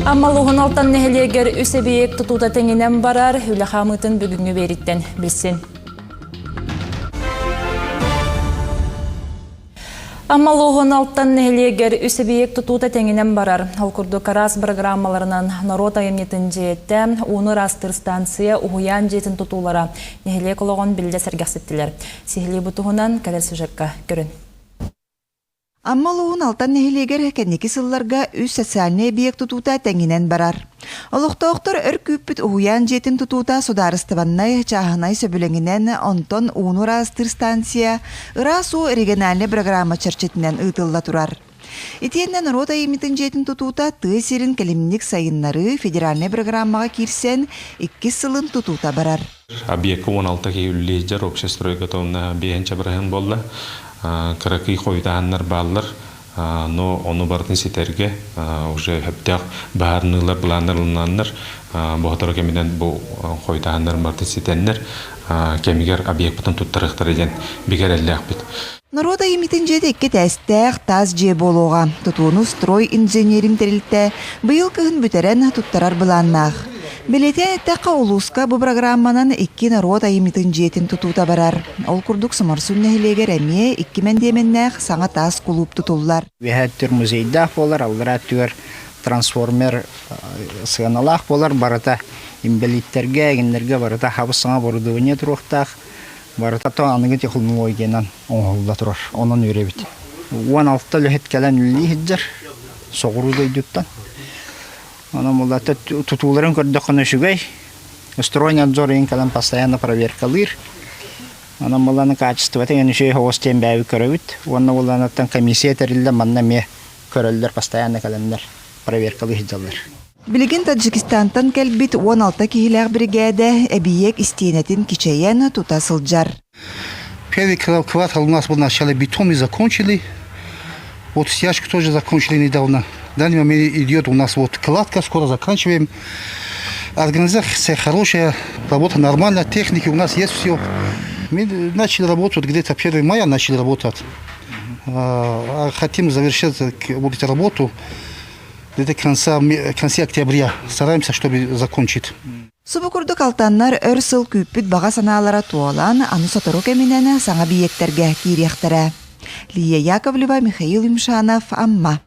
Амма улууһун Алтан нэһилиэгэр үс эбийиэк тутуута тэҥинэн барар, үлэ хаамыытын бүгүҥҥү биэриттэн билсин. Амма улууһун Алтан нэһилиэгэр үс эбийиэк тутуута тэҥинэн барар. Ол курдук араас бырагырааммаларынан норуот айымньытын дьиэтэ, ууну ыраастыыр станция, уһуйаан дьиэтин тутуулара нэһилиэк олоҕун биллэ сэргэхситтилэр. Сиһилии бу туһунан кэлэр сюжекка көрүн. Амма улууһун Алтан нэһилиэгэр кэнники сылларга үс социальнай эбийиэк тутуута тэҥинэн барар. Олохтоохтор өр күүппүт уһуйаан дьиэтин тутуута судаарыстыбаннай, чааһынай сөбүлэҥинэн, онтон ууну ыраастыыр станция Ыраас уу региональнай программа чэрчитинэн ыытылла турар. Итиэннэ норуот айымньытын дьиэтин тутуута тыа сирин кэлимник сайыннарыы федеральнай программаҕа киирсэн, иккис сылын тутуута барар. Объекка 16 киһи үлэлии сылдьар, общая стройка уонна биэһинчэ бырыһыан буолла. Кыракый хойутааһыннар бааллар, но ону барытын ситэргэ уже сөптөөх баһаарыныылар былааннар ылынаннар, боһоторо кэминэн бу хойутааһыннарын барытын ситэннэр, кэмигэр объекпытын туттарыахтара диэн бигэ эрэллээхпит. Норуот айымньытын дьиэтэ икки этээстээх таас дьиэ буолуоҕа. Тутууну строй инженеринг тэрилтэ быйыл кыһын бүтэрэн туттарар былааннаах. Бэлиэтээн эттэххэ, улууска бу программанан икки норуот айымньытын дьиэтин тутуута барар. Ол курдук Соморсун нэһилиэгэр эмиэ икки мэндиэмэннээх саҥа таас кулууп тутуллар. Үөһээ өттүгэр музейдаах буолар, аллараа өттүгэр трансформер сыаналаах буолар. Барыта инбэлииттэргэ, эгиннэргэ барыта хабыс-саҥа оборудование туруохтаах. Барыта то аныгы технологиянан оҥоһулла турар. Онон үөрэбит. 16 үлэһит кэлэн үлэлии сылдьар соҕуруу дойдуттан. Онон булата тутууларын көрдөххүнэ үчүгэй. Стройнадзор иһин кэлэн постоянно проверкалыыр. Онон буланы качествота эн үчүгэй соҕус диэн бэйэбит көрөбүт. Уонна буланаттан комиссия тэриллэн манна эмиэ көрөллөр, постоянно кэлэннэр проверкалыы сылдьаллар. Билигин Таджикистантан кэлбит 16 киһилээх биригээдэ эбийиэк истиэнэтин кичэйэн тута сылдьар. Первый квартал у нас был в начале бетон, мы закончили. Вот стяжку тоже закончили недавно. В данный момент идет у нас вот кладка, скоро заканчиваем. Организация хорошая, работа нормальная, техники у нас есть все. Мы начали работать где-то 1 мая начали работать. Хотим завершить вот эту работу где-то конца, конце октября. Стараемся, чтобы закончить. Субу курдук алтаннар өр сыл күүппүт баҕа санаалара туолан, аны сотору кэминэн саҥа биэктэргэ киириэхтэрэ. Лия Яковлева, Михаил Юмшанов, Амма.